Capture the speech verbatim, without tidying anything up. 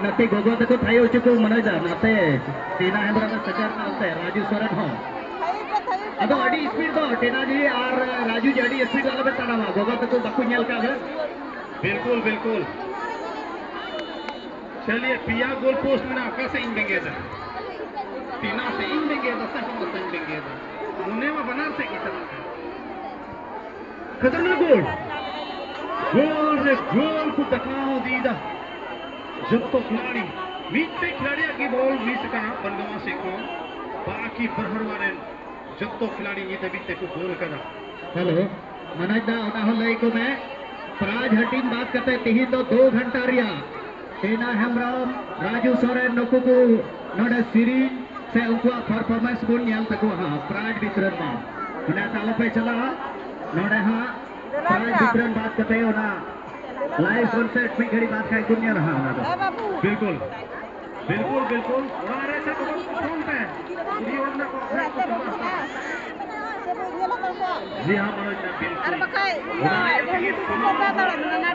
ᱱᱟᱛᱮ ᱜᱚᱜᱚ ᱛᱟᱠᱚ ᱛᱷᱟᱭᱚ ᱦᱚᱪᱚ ᱠᱚ ᱢᱚᱱᱮᱭᱮᱫᱟ, ᱱᱟᱛᱮ ᱴᱤᱱᱟ ᱦᱮᱢᱵᱨᱚᱢ ᱮ ᱥᱮᱴᱮᱨ ᱮᱱᱟ, ᱱᱟᱛᱮ ᱨᱟᱡᱩ ᱥᱚᱨᱮᱱ ᱦᱚᱸ᱾ ᱟᱫᱚ ᱟᱹᱰᱤ ᱥᱯᱤᱰ ᱫᱚ ᱴᱤᱱᱟ ᱡᱤ ᱟᱨ ᱨᱟᱡᱩ ᱡᱤ ᱟᱹᱰᱤ ᱥᱯᱤᱰ ᱫᱚ ᱟᱞᱚᱯᱮ ᱛᱟᱲᱟᱢᱟ, ᱜᱚᱜᱚ ᱛᱟᱠᱚ ᱵᱟᱠᱚ ᱧᱮᱞ ᱠᱟᱜ ᱵᱮᱱ᱾ ᱵᱤᱞᱠᱩᱞ, ᱵᱤᱞᱠᱩᱞ᱾ ᱪᱟᱞᱤᱭᱮ, ᱯᱮᱭᱟ ᱜᱳᱞ ᱯᱳᱥᱴ ᱢᱮᱱᱟᱜᱼᱟ, ᱚᱠᱟ ᱥᱮᱫ ᱤᱧ ᱵᱮᱸᱜᱮᱫᱟ? ᱴᱤᱱᱟ ᱥᱮᱫ ᱤᱧ ᱵᱮᱸᱜᱮᱫᱟ ᱥᱮ ᱦᱟᱱᱟ ᱥᱮᱫ ᱤᱧ ᱵᱮᱸᱜᱮᱫᱟ? ᱢᱚᱱᱮ ᱢᱟ ᱵᱟᱱᱟᱨ ᱥᱮᱫ ᱜᱮ ᱪᱟᱞᱟᱜ ᱠᱟᱱ᱾ ᱠᱷᱟᱛᱟᱨᱱᱟᱠ ᱜᱳᱞ, ᱜᱳᱞ ᱨᱮ ᱜᱳᱞ ᱠᱚ ᱴᱟᱠᱟᱣ ᱤᱫᱤᱭᱮᱫᱟ ᱡᱚᱛᱚ ᱠᱷᱤᱞᱟᱲᱤ᱾ ᱢᱤᱫᱴᱮᱡ ᱠᱷᱤᱞᱟᱲᱤᱭᱟᱜ ᱜᱮ ᱵᱚᱞ ᱢᱤᱥ ᱟᱠᱟᱱᱟ ᱵᱟᱱᱜᱟᱢᱟ ᱥᱮᱫ ᱠᱷᱚᱱ, ᱵᱟᱠᱤ ᱵᱟᱨᱦᱟᱨᱣᱟ ᱨᱮᱱ ᱡᱚᱛᱚ ᱠᱷᱤᱞᱟᱲᱤ ᱱᱤᱛ ᱦᱟᱹᱵᱤᱡ ᱛᱮᱠᱚ ᱜᱳᱞ ᱟᱠᱟᱫᱟ᱾ ᱦᱮᱞᱳ, ᱢᱟᱱᱚᱡᱽ ᱫᱟ, ᱚᱱᱟ ᱦᱚᱸ ᱞᱟᱹᱭ ᱠᱚ ᱢᱮ, ᱯᱨᱟᱭᱤᱡᱽ ᱦᱟᱹᱴᱤᱧ ᱵᱟᱫ ᱠᱟᱛᱮ ᱛᱤᱦᱤᱧ ᱫᱚ ᱫᱩ ᱜᱷᱚᱱᱴᱟ ᱨᱮᱭᱟᱜ ᱴᱤᱱᱟ ᱦᱮᱢᱵᱨᱚᱢ, ᱨᱟᱡᱩ ᱥᱚᱨᱮᱱ, ᱱᱩᱠᱩ ᱠᱚ ᱱᱚᱰᱮ ᱥᱮᱨᱮᱧ ᱥᱮ ᱩᱱᱠᱩᱣᱟᱜ ᱯᱟᱨᱯᱷᱚᱨᱢᱮᱱᱥ ᱵᱚᱱ ᱧᱮᱞ ᱛᱟᱠᱚᱣᱟ ᱦᱟᱸᱜ ᱯᱨᱟᱭᱤᱡᱽ ᱵᱤᱛᱨᱚᱱ ᱢᱟ᱾ ᱚᱱᱟᱛᱮ ᱟᱞᱚᱯᱮ ᱪᱟᱞᱟᱜᱼᱟ, ᱱᱚᱰᱮ ᱦᱟᱸᱜ ᱯᱨᱟᱭᱤᱡᱽ ᱵᱤᱛᱨᱚᱱ ᱵᱟᱫ ᱠᱟᱛᱮ ᱚᱱᱟ ᱞᱟᱭᱤᱵᱷ ᱠᱚᱱᱥᱟᱨᱴ ᱢᱤᱫ ᱜᱷᱟᱹᱲᱤ ᱵᱟᱫ ᱠᱷᱟᱡ ᱵᱚᱱ ᱧᱮᱞᱟ ᱦᱟᱸᱜ ᱚᱱᱟ ᱫᱚ᱾ ᱵᱤᱞᱠᱩᱞ, ᱵᱤᱞᱠᱩᱞ, ᱵᱤᱞᱠᱩᱞ᱾ ᱚᱲᱟᱜ ᱨᱮ ᱪᱮᱫ ᱠᱚ ᱯᱷᱳᱱ ᱯᱮ᱾ ᱠᱩᱲᱤ ᱦᱚᱲ ᱨᱮᱱᱟᱜ ᱠᱚ ᱟᱹᱠᱷᱨᱤᱧ ᱠᱚ ᱪᱟᱵᱟ ᱟᱠᱟᱫᱟ᱾ ᱡᱤ ᱦᱟᱸ, ᱢᱟᱱᱚᱡᱽ ᱫᱟ, ᱵᱤᱞᱠᱩᱞ᱾ ᱚᱲᱟᱜ ᱨᱮ ᱪᱮᱫ ᱠᱚ ᱯᱷᱳᱱ ᱯᱮ᱾